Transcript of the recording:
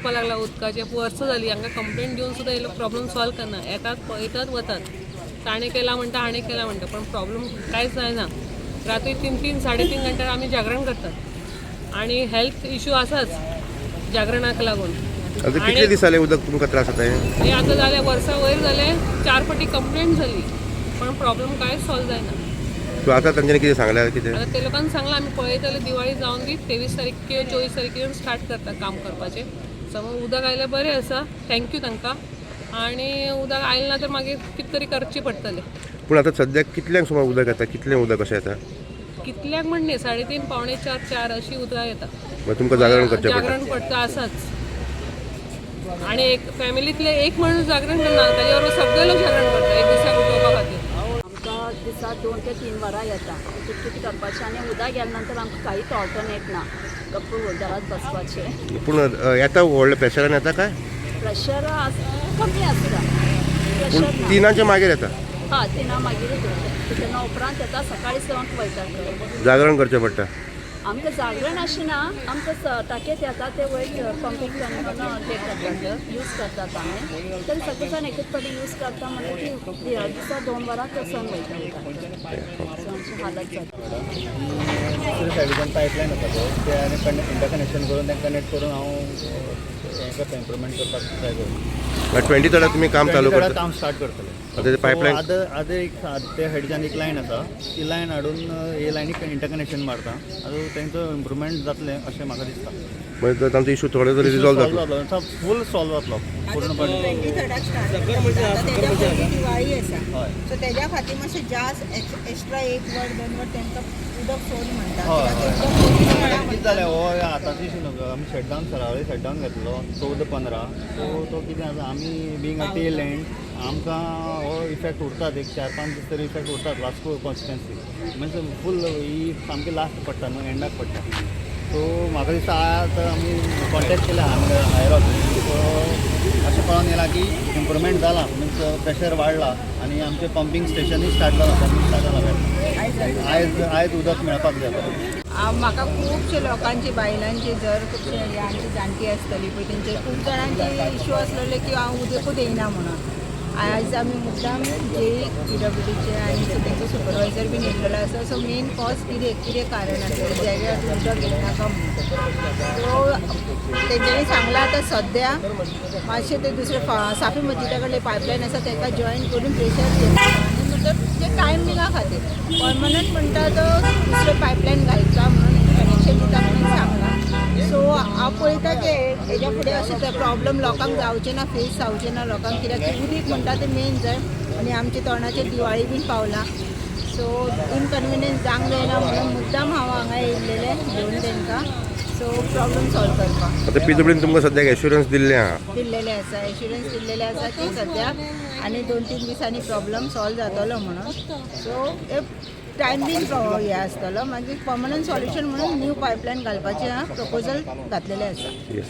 जावपाक लागला उदकाचे. वर्सां जाली हांकां कंप्लेंट दिवन सुद्दां हे लोक प्रॉब्लम सॉल्व करना. येतात, पळयतात, वतात. ताणें केला म्हणटा, हाणें केला म्हणटा, पण प्रॉब्लम कांयच जायना. रात्री 3 3 3.5 घंटे आमी जागरण करतात आणि हेल्थ इश्यू आसाच जागरणाक लागून. आता कितले दीस जाले उदक तुमकां त्रास जाता हे? हे आतां जालें वर्सा वयर जालें. चार फावटी कंप्लेंट जाली, पण प्रॉब्लम कांयच सॉल्व जायना. सो आता तांच्यानी कितें सांगल्यार कितें? आता ते लोकांनी सांगलां, आमी पळयतले, दिवाळी जावन दी, 23 तारीख किंवा 24 तारखेर स्टार्ट करता काम करपाचें. समज उदक आयल्यार बरें आसा, thank you तांकां. आनी उदक आयलें ना तर मागीर कितें तरी करचें पडटलें. पूण आतां सद्याक कितल्यांक सुमार उदक येता? कितलें उदक अशें येता? कितल्याक म्हण न्ही, 3.5, 3.75, 4 अशी उदकां येता. मागीर तुमकां जागरण करचें पडटा? जागरण पडटा आसाच. आणि एक फॅमिलीतले एक माणूस जागरण करना, ताजे बरोबर सगळे लोक जागरण करता एक दिसाक उठोवपा खातीर. आमकां दिसाक 2 ते 3 वरां येता. तितकें कितें करपाचें? आनी उदक गेल्या नंतर आमकां कांयच ऑल्टरनेट ना, गप्प घरात बसपाचें. पूण येता, व्हडल्या प्रेशरान येता काय? प्रेशर कमी आसता. पूण प्रेशर ना. तिनाच्या मागीर येता? हा, तिना मागीर तेन्ना उपरांत येता. सकाळी 7क वयता. जागरण करचें पडटा? आमकां जागरण अशें ना. आमकां टाकयेत येता ते वयर पंपींग करून ते करतात, यूज करतात आमी. तरी सगळे जाण एकच फावटी यूज करता म्हणटकीर ती दिसा 2 वरां चड वयता उदक. सो आमची हालत जाता. दुसऱ्या सायडीच्यान पायपलायन आसा पळय, ते आनी इंटरकनेक्शन करून तें कनेक्ट करून हांव हें करता, इम्प्रुवमेंट करपाक ट्राय करता. 23rd तुमी काम चालू 23rd करता? काम स्टार्ट करतले. आतां ते pipeline- आतां आतां एक त्या सायडीच्यान एक लायन आसा, ती लायन हाडून हे लायनीक इंटरकनेक्शन मारता. आतां तेंचो इम्प्रुवमेंट जातलें अशें म्हाका दिसता. मागीर तांचो इशू थोडो तरी रिजॉल्व जातलो. जातलो, फूल सॉल्व जातलो पूर्णपणे. 23rd start करता. आता तेज्या पयलीं दिवाळी आसा. हय. सो तेज्या खातीर मातशें जास्त एक्स्ट्रा एक वर, 2 वर तांकां उदक सोड म्हणटा. हय. कित्याक ते उदक सोड मेळना. कितें जालें, हो आतांचो इशू न्हू. आमी शटडावन, सरावळी शटडावन घेतलो 14, 15. सो तो कितें आसा, आमी बींग अ टेल एंड आमकां हो इफेक्ट उरतात. एक 4-5 दीस तरी इफेक्ट उरतात. वास्को कॉन्स्टिट्युएन्सी म्हणजे फूल ही सामकी लास्ट पडटा न्हू, एंडाक पडटा. सो म्हाका दिसता आतां आमी कॉन्टेक्ट केला आमी हायर ऑफिस. सो अशें कळोन येयलां की इम्प्रुवमेंट जाला, मिन्स प्रेशर वाडला आनी आमचें पंपींग स्टेशनूय स्टार्ट जालां, पंपींग स्टार्ट जालां. आयज आयज उदक मेळपाक जाय. म्हाका खुबशे लोकांची, बायलांची, जर खुबशे हे आमची जाणटी आसतली पळय, तेंचे खूब जाणांचे इशू आसलेले की हांव उदकूच येयना म्हणून. आयज आमी मुद्दाम जे पीडब्ल्यूडीचे आनी तेंचो सुपरवायजर बीन येयल्लो आसा. सो मेन कॉज कितें, कितें कारण आसा जाग्यार उदक येनाका म्हणून, सो तेंच्यांनी सांगलां, आतां सद्या मातशें ते दुसरे साफी मस्जिदा कडले पायपलायन आसा ताका जॉयन करून प्रेशर दिता आनी नंतर ते टायमिंगा खातीर परमनंट म्हणटा तो दुसरें पायपलायन घालता म्हणून, कनेक्शन दिता म्हणून सांगलां. सो हांव पळयता की हेज्या फुडें अशें प्रॉब्लम लोकांक जावचें ना, फेस जावचें ना लोकांक, कित्याक की उदीक म्हणटा तें मेन जाय आनी आमच्या तोंडाचेर दिवाळी बीन पावला. सो इनकन्विनियन्स जावंक जायना म्हणून मुद्दाम हांव हांगा येयल्लेलें घेवन तांकां, सो प्रॉब्लम सॉल्व करपाक. आतां पीडब्ल्यूडीन तुमकां सद्याक एश्युरन्स दिल्लें आहा? दिल्लेले आसा, एश्युरन्स दिल्लेले आसा की सद्या आनी 2-3 दिसांनी प्रॉब्लम सॉल्व जातलो म्हणून. सो टायम बीन हे आसतलो, मागीर परमनंट सॉल्युशन म्हणून न्यू पायपलायन घालपाचें प्रपोजल घातलेलें आसा. येस.